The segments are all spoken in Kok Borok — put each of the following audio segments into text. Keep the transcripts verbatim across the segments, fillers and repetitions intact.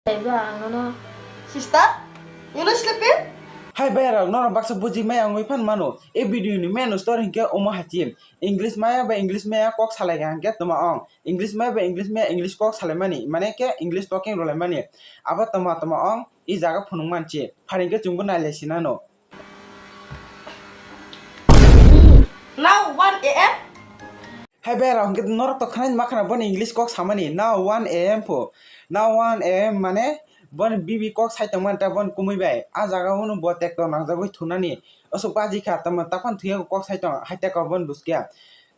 Naiba ang nono. Sister, you not sleeping? Hai bayarok, norok baksa buji maya wngwi phan mano. E video ni main story hinkhe omo hai se. English maya bai English maya kok salai kha hinkhe toma ong. English maya bai English maya English kok salai mani, mane khe English talking rwlai mani. Abo toma toma ong, e jaga phunuk man se. Phari hinkhe chwngbo nailai sinano. Now one A M? Hai bayarok, hinkhe norok to khwnai ma khna boni English kok samani. Now one A M pho. Now one A M mane boni bibi kok sai tongmani ta boni kumui bai. A jaga o no bo tekto nangjagwi thunani. Aswk baji kha tamo taphano thwiya kok sai tong hai ta kok boni buskhe.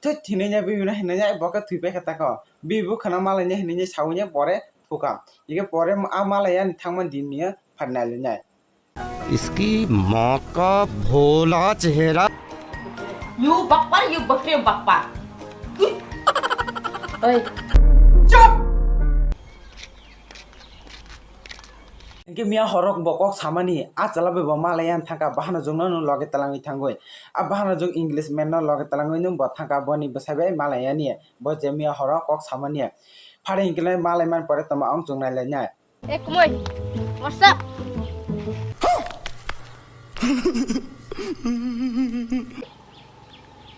Thut hinui ya bibi no hinui ya bo khe thwi pai kha ta kok. Bibi bo khna malai ya hinui ya saui ya pore thukha. Ike pore a malai ya thangmani din ni pharnai lai nai. इसकी माँ का भोला चेहरा। You bakpar, you bakre bakpar. Oi. Chop! Hinkhe miya horok bo kok samani, a chwla bai bo malai ya thangkha, bahano jwngno no loge twlangwi thangwi. A bahano jwng English man no loge twlangwi no bo thangkha, boni bwsai bai malai ya ni. Bo je miya horok kok samani. Phari hinkhe malai man pore toma ong chwng nai lai nai. Eh, Kumoi, what's up?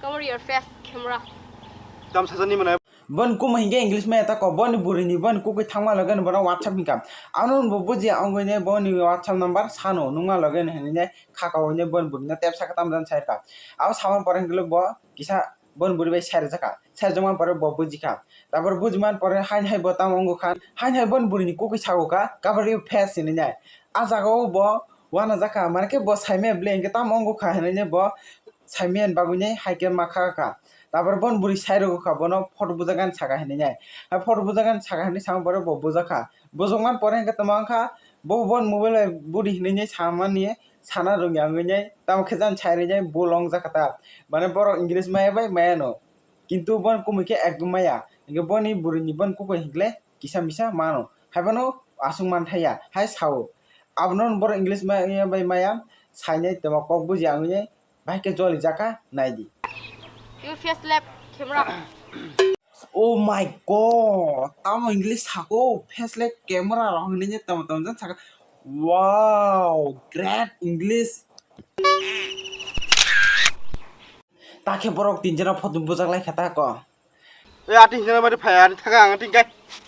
Cover your face, camera. Tam sajani manai. Bon Kumoi hinkhe English maya ta kok, boni buri ni boni kukui thangma loge no bono WhatsApp hinkha. Ano bo buji ongoi ne boni WhatsApp number sano nungma loge no hinui ne khaka oi ne boni buri no tepsa khe tam jan sai kha. Abo samani pore hinkhe bo kisa boni buri bai sai rwjak kha. Sai jokmani pore bo buji kha. Tabor buji man pore hain hai bo tamo wngo kha. Hain hai boni buri ni kukui sago kha. Cover your face hinui nai. A jaga o bo uanajak kha. Mane khe bo sai maya ble hinkhe tamo wngo kha hinui nai bo sai maya ni bagwi nai hai khe ma kha kha. Tabor boni buri sai rwgo kha bono photo bujak ani saka hinui nai. Hai photo bujak ani saka hinui samani pore bo bujak kha. Bujak man pore hinkhe tamo wng kha bo boni mobile bai budi hinui nai samani. Sana rwngya wngwi nai, tamo khe jani sai rwnai, bo long jakha ta. Mane borok English maya bai maya no. Kintu bon Kumoi khe ekdom maya. Hinkhe boni buri ni bon kukui hinkle kisa misa mano. Hai bono aswk man thaya, hai sao. Abono borok English maya bai maya, sainai tamo kok buji wngwi nai, bai khe joli jakha nai di. You face left camera. Oh my God, tamo English sako, face like camera rok hinui tamo tamo jan saka. Wow, great English. Ta khe borok tin jora photo bujak lai kha ta ko. E ati hinjana mari phai ani thaga ang tin kai.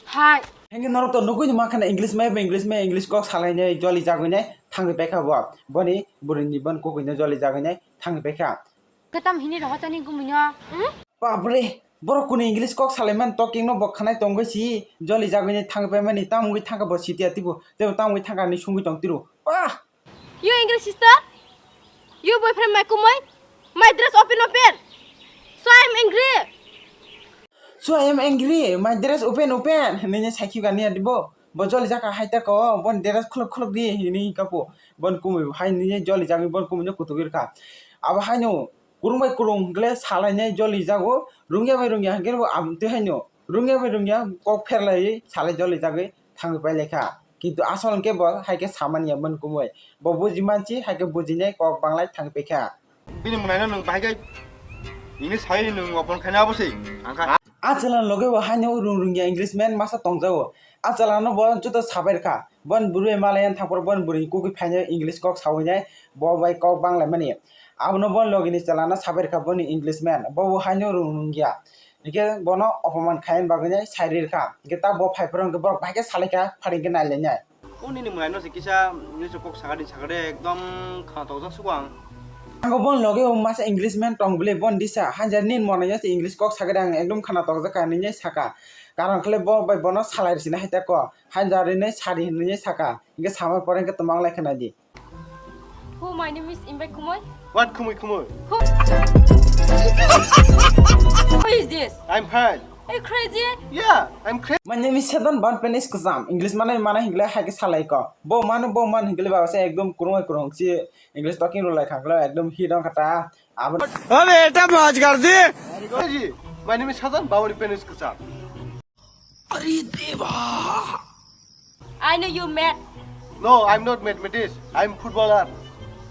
Hai. Henge norok to nugui ma khana English mai English mai English kok salai nai joli jagui nai thangwi paikha bo. Boni buri ni bon kukui no joli jagui nai thangwi paikha. Ketam hini rohotani gumino. Bapre, borok kuni English kok salaiman talking no bo khanai tongwi si joli jagwi ni thang paimani tamo wngwi thangkha bo sitiya tibo tebo tamo wngwi thangkha hinwi sungwi tong tiro. Ah! You angry sister? You boyfriend my kumoi? My dress open open. So I am angry. So I am angry. My dress open open. Hinwi sakhi gani adibo. Bo joli jaka hai ta ko. Bon dress khuluk khuluk di hinwi kapo. Bon kumui hai ni joli jagwi bon kumui no kutuk rikha. Abo haino. Kurung bai kurung hwnkhe salainai joli jago, rungya bai rungya hwnkhe bo amtwi haino rungya bai rungya kok pherlaiwi salai joli jagwi thangwi pailai kha. Kintu asol hwnkhe bo hai khe samani ya boni kumui. Bo buji mansi hai khe bujinai kok banglai thangwi paikha. Bini mwnaino nwng bahai khe ini sai nwng open khaina abo se. Ang kha. A chwla loge bo haino rung rungya Englishman masa tongjago. A chwla no bo joto sabai rwkha. Bon bwrwi malai thangphuru bon bwrwi kukui phainai English kok sawi nai, bo bai kok banglai mani. Abono bon logini chalano sabai rwkha boni Englishman, bo bo haino rung rungya. Hingke bono opoman khaina bagwi nai sai ri rwkha. Hingke ta bo phai phuru hingke borok bahai khe salai kha, phari hingke nai lai nai. O nini mwnaino se kisa, nini se kok sakani sakade ekdom khana tokjak sugo ang. Ang bo bon loge o masa Englishman tong bwle bon disa, hajar nini mwnaino se English kok sakade ang ekdom khana tokjak kha, nini saka. Karon khle bo bai bono salai rwsina hai ta kok. Hainjari hinwi sari hinwi saka, hingke sama pore hingke tongma wng lai khe nai di. Who, my name is Imbai Khumui. What Khumui Khumui? Who? Who is this? I'm fine. Are you crazy? Yeah, I'm crazy. My name is Setan Ban Penis Kusam. English manai manai hingle hai khe salai ko. Bo mano bo man hingle ba se ekdom kurung kurung si English talking rulai khanglo ekdom hit on kata. Abo. Abe eta maj kar di. Crazy. My name is Setan Bawani Penis Kusam. अरे देवा। I know you mad. No, I'm not mathematics. I'm footballer.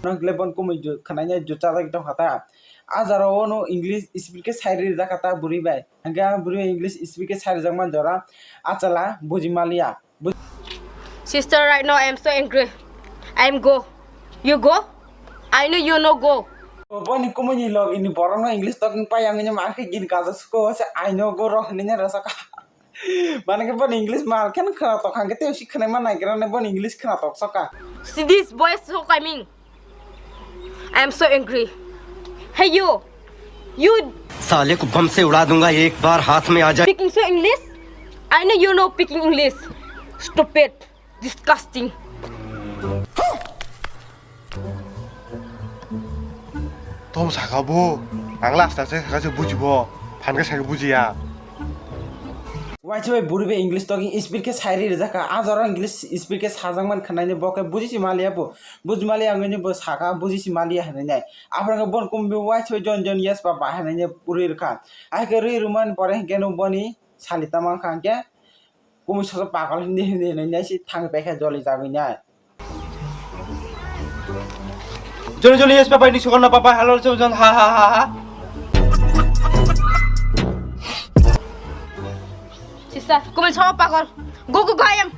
Nang le bon kumui ju khanai nai ju chalai tong kha ta. A jora o no English speak khe sai ri jak kha ta bwrwi bai. Hingke a bwrwi English speak khe sai ri jak man jora. A chala buji maliya. Bu- Sister, right now I am so angry. I am go. You go? I know you no go. Boni kumuni log ini borok no English talking pai ang ini ma khe gini kaza suko se I no go roh hinina rasa ka. Mane ke bon English ma khen khana tok hangke te si khana ma nai gra ne bon English khana tok soka. See this boy so coming. I am so angry. Hey you, you साले को बम से उड़ा दूंगा एक बार हाथ में आ जाए speaking so English? I know you know speaking English. Stupid, disgusting. Tom saka bo, ang last ase saka se bujibo, phan ke saka bujiya. Waisa bai buri bai English talking speed khe sai ri rijak kha. A jora English speed khe sajak man khwnai ni bo khe buji si maliya bo. Buji maliya ang ni bo saka buji si maliya hinai nai. Aphra khe bon kum bi waisa bai jon jon yes ba ba hinai ni puri rwkha. Ai khe ri rwmani pore hinkhe no boni sali tama kha hinkhe kumi soso pakol hindi hindi hinai nai si thang pai khe joli jagwi nai. Joni joni yes papai ni sukon na papai halor chau jon ha ha ha ha. Sister, kumil sama pakol. Go go go I am.